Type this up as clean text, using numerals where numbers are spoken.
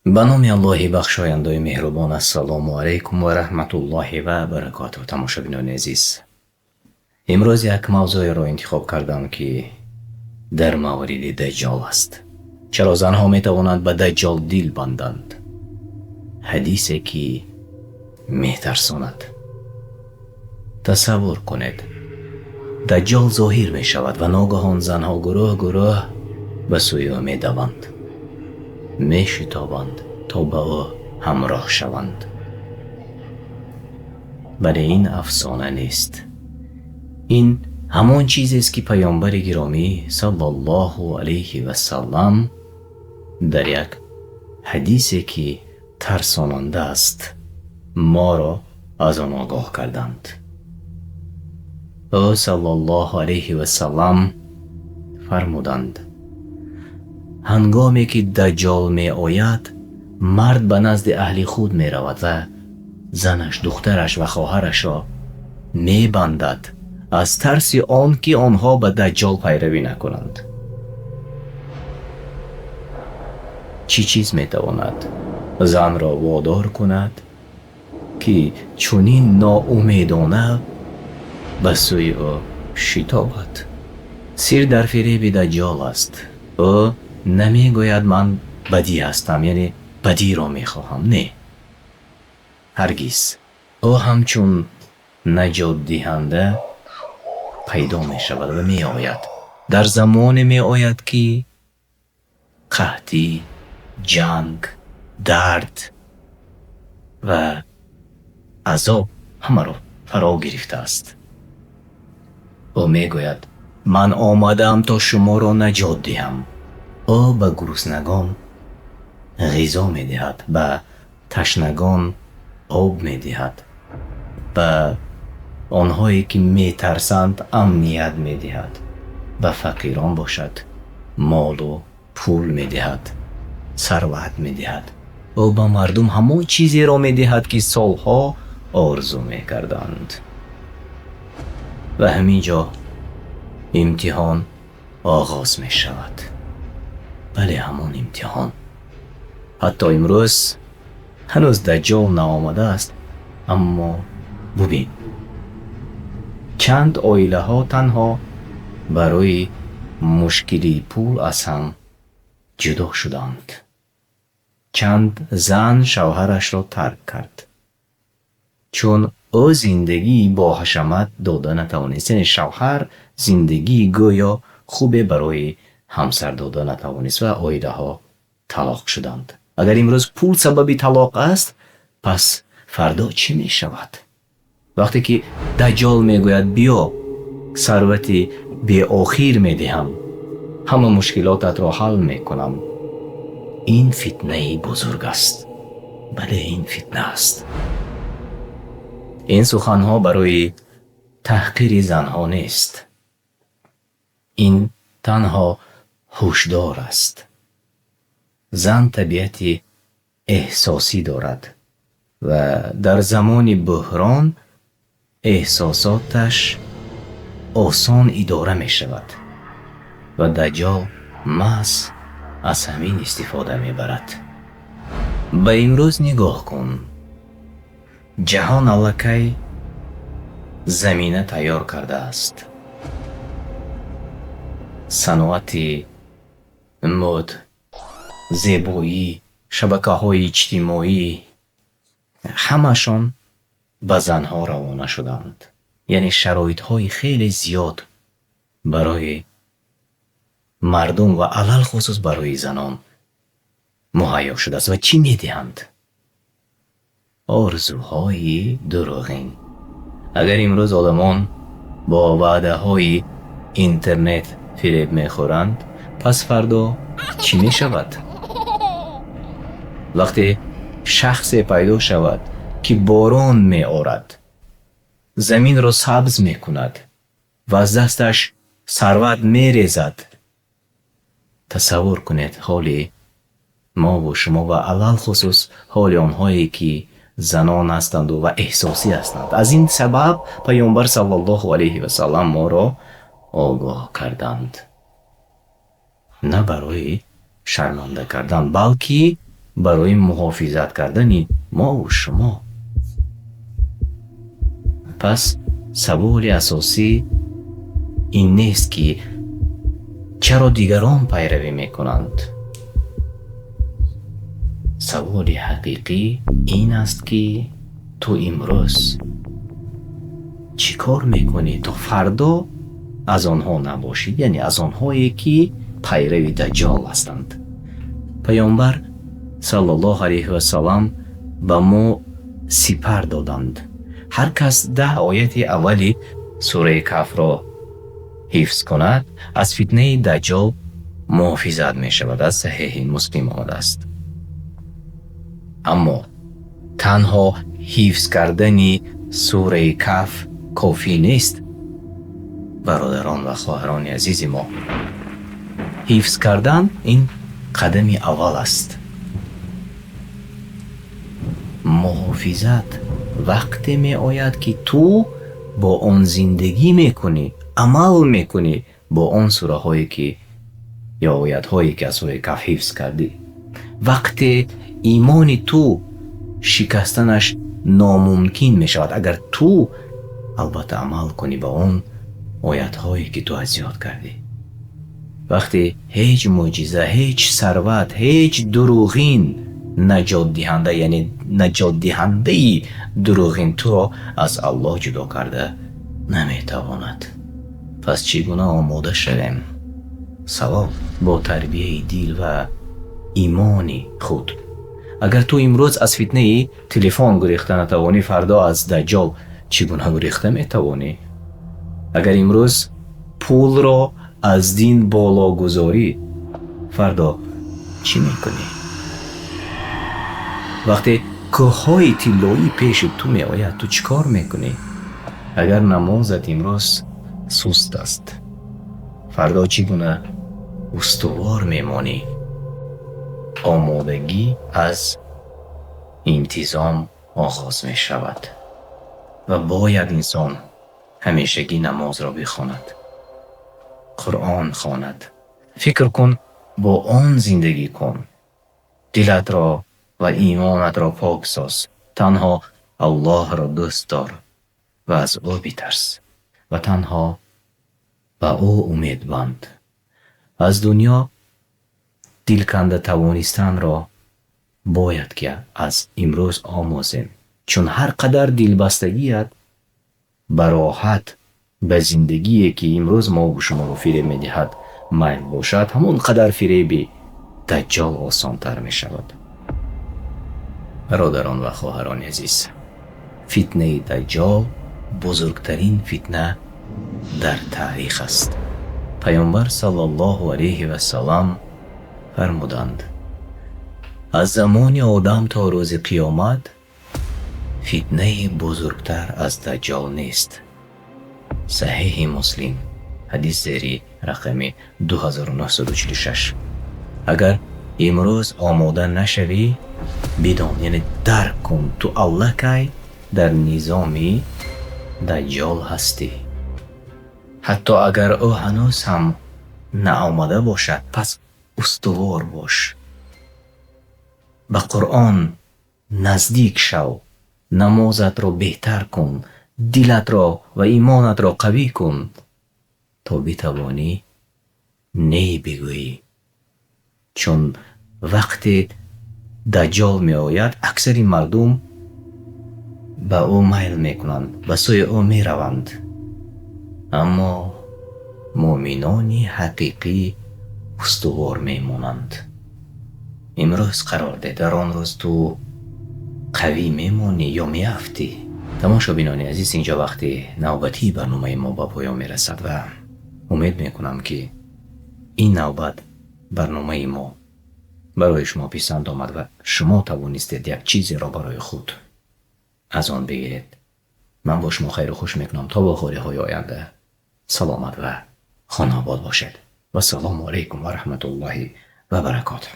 Ба номи Аллоҳи бахшояндаи меҳрубон. Ассалому алайкум ва раҳматуллоҳи ва баракотуҳ. Тамошобинони азиз, имрӯз як мавзӯеро интихоб кардам, ки дар мавриди Даҷҷол аст. Чаро занҳо метавонанд ба Даҷҷол дил банданд? Ҳадисе ки метарсонад. Тасаввур кунед, Даҷҷол зоҳир мешавад ва ногаҳон занҳо гурӯҳ гурӯҳ ба сӯи ӯ медаванд, мешитобанд, то ба ӯ ҳамроҳ шаванд. Бале, ин афсона нест. Ин ҳамон чизест, ки паёмбари гиромӣ саллаллоҳу алайҳи васаллам дар як ҳадисе, ки тарсонанда аст, моро аз он огоҳ карданд. Ӯ саллаллоҳу алайҳи васаллам фармуданд: ҳангоме ки Даҷҷол меояд, мард ба назди аҳли худ меравад ва занаш, духтараш ва хоҳарашро мебандад аз тарси он ки онҳо ба Даҷҷол пайравӣ накунанд. Чӣ чиз метавонад занро водор кунад, ки чунин ноумедона ба сӯи ӯ шитобад? Сир дар фиреби Даҷҷол аст. Ӯ намегӯяд: ман бадӣ ҳастам, яъне бадиро мехоҳам. Не, ҳаргиз. Ӯ ҳамчун наҷотдиҳанда пайдо мешавад ва меояд. Дар замоне меояд, ки қаҳтӣ, ҷанг, дард ва азоб ҳамаро фаро гирифтааст. Ӯ мегӯяд: ман омадаам, то шуморо наҷот диҳам. Ӯ ба гуруснагон ғизо медиҳад, ба ташнагон об медиҳад, ба онҳое ки метарсанд амният медиҳад, ба фақирон бошад молу пул медиҳад, сарват медиҳад. Ӯ ба мардум ҳамон чизеро медиҳад, ки солҳо орзу мекарданд. Ва ҳамин ҷо имтиҳон оғоз мешавад. Бале, ҳамон имтиҳон. Ҳатто имрӯз ҳанӯз Даҷҷол наомадааст, аммо бубин, чанд оилаҳо танҳо барои мушкилии пул аз ҳам ҷудо шуданд. Чанд зан шавҳарашро тарк кард, чун ӯ зиндагии бо ҳашамат дода натавонист, яъне шавҳар зиндагии гӯё хубе барои ҳамсар дода натавонист ва оилаҳо талоқ шуданд. Агар имрӯз пул сабаби талоқ аст, пас фардо чӣ мешавад? Вақте ки Даҷҷол мегӯяд: биё, сарвати беохир медиҳам, ҳама мушкилотатро ҳал мекунам. Ин фитнаи бузург аст. Бале, ин фитна аст. Ин суханҳо барои таҳқири занҳо нест. Ин танҳо ҳушдор аст. Зан табиати эҳсосӣ дорад ва дар замони буҳрон эҳсосоташ осон идора мешавад ва Даҷҷол маҳз аз ҳамин истифода мебарад. Ба имрӯз нигоҳ кун. Ҷаҳон аллакай замина тайёр кардааст. Саноати мӯд, зебоӣ, шабакаҳои иҷтимоӣ ҳамашон ба занҳо равона шудаанд. Яъне шароитҳои хеле зиёд барои мардум ва алалхусус барои занон муҳайё шудааст. Ва чӣ медиҳанд? Орзуҳои дурӯғин. Агар имрӯз одамон бо ваъдаҳои интернет фиреб мехӯранд, пас фардо чӣ мешавад? Вақте шахсе пайдо шавад, ки борон меорад, заминро сабз мекунад ва аз дасташ сарват мерезад, тасаввур кунед ҳоли мову шумо ва алалхусус ҳоли онҳое, ки занон ҳастанд ва эҳсосӣ ҳастанд. Аз ин сабаб паёмбар саллаллоҳу алайҳи васаллам моро огоҳ карданд. На барои шарманда кардан, балки Барои муҳофизат кардани мо ва шумо. Пас саволи асосӣ ин нест, ки чаро дигарон пайравӣ мекунанд. Саволи ҳақиқӣ ин аст, ки ту имрӯз чӣ кор мекунӣ, то фардо аз онҳо набошӣ, яъне аз онҳое, ки пайрави Даҷҷол ҳастанд. Паёмбар саллаллоҳу алайҳи васаллам ба мо сипар доданд: ҳар кас 10 ояти аввали сураи Каҳфро ҳифз кунад, аз фитнаи Даҷҷол муҳофизат мешавад. Аз Саҳеҳи Муслим омадааст. Аммо танҳо ҳифз кардани сураи Каҳф кофӣ нест. Бародарон ва хоҳарони азизи мо, ҳифз кардан ин қадами аввал аст. Муҳофизат вақте меояд, ки ту бо он зиндагӣ мекунӣ, амал мекунӣ бо он сураҳое ки ё оятҳое ки аз сураи Каҳф ҳифз кардӣ. Вақте имони ту шикастанаш номумкин мешавад, агар ту албатта амал кунӣ ба он оятҳое ки ту аз ёд кардӣ. Вақте ҳеҷ мӯъҷиза, ҳеҷ сарват, ҳеҷ дурӯғин наҷотдиҳанда, яъне наҷотдиҳандаи дурӯғин туро аз Аллоҳ ҷудо карда наметавонад. Пас чӣ гуна омода шавем? Савол: бо тарбияи дил ва имони худ. Агар ту имрӯз аз фитнаи телефон гурехта натавонӣ, фардо аз Даҷҷол чӣ гуна гурехта метавонӣ? Агар имрӯз пулро аз дин боло гузорӣ, фардо чӣ мекунӣ? Вақте кӯҳҳои тиллоӣ пеши ту меояд, ту чӣ кор мекунӣ? Агар намозат имрӯз суст аст, фардо чӣ гуна устувор мемонӣ? Омодагӣ аз интизом оғоз мешавад ва бояд инсон ҳамешагӣ намозро бихонад, Қуръон хонад, фикр кун, бо он зиндагӣ кун, дилатро ва имонатро пок соз, танҳо Аллоҳро дӯст дор ва аз ӯ битарс ва танҳо ба ӯ умед банд. Аз дунё дилканда тавонистанро бояд ки аз имрӯз омӯзем, чун ҳар қадар дилбастагият ба роҳат, ба зиндагие ки имрӯз мо шуморо фиреб медиҳад, майл бошад, ҳамон қадар фиреби Даҷҷол осонтар мешавад. Бародарон ва хоҳарони азиз, фитнаи Даҷҷол бузургтарин фитна дар таърих аст. Паёмбар саллаллоҳу алайҳи вассалам фармуданд: аз замони Одам то рӯзи қиёмат фитнаи бузургтар аз Даҷҷол нест. Саҳеҳи Муслим, ҳадис зери рақами 2946. Агар имрӯз омода нашавӣ, бидон, яъне дарк кун, ту аллакай дар низоми Даҷҷол ҳастӣ. Ҳатто агар ӯ ҳанӯз ҳам наомада бошад, пас устувор бош, ба Қуръон наздик шав, намозатро беҳтар кун, дилатро ва имонатро қавӣ кун, то битавонӣ не бигӯӣ. Чун вақте Даҷҷол меояд, аксари мардум ба ӯ майл мекунанд, ба сӯи ӯ мераванд, аммо муъминони ҳақиқӣ устувор мемонанд. Имрӯз қарор деҳ, дар он рӯз ту қавӣ мемонӣ ё меафтӣ. Тамошобинони азиз, инҷо вақти навбатии барномаи мо ба поён мерасад ва умед мекунам, ки ин навбат барномаи мо барои шумо писанд омад ва шумо тавонистед як чизеро барои худ аз он бигиред. Ман бо шумо хайру хуш мекунам то вохӯриҳои оянда. Саломат ва хонаобод бошед. Вассалому алайкум ва раҳматуллоҳи ва баракотуҳ.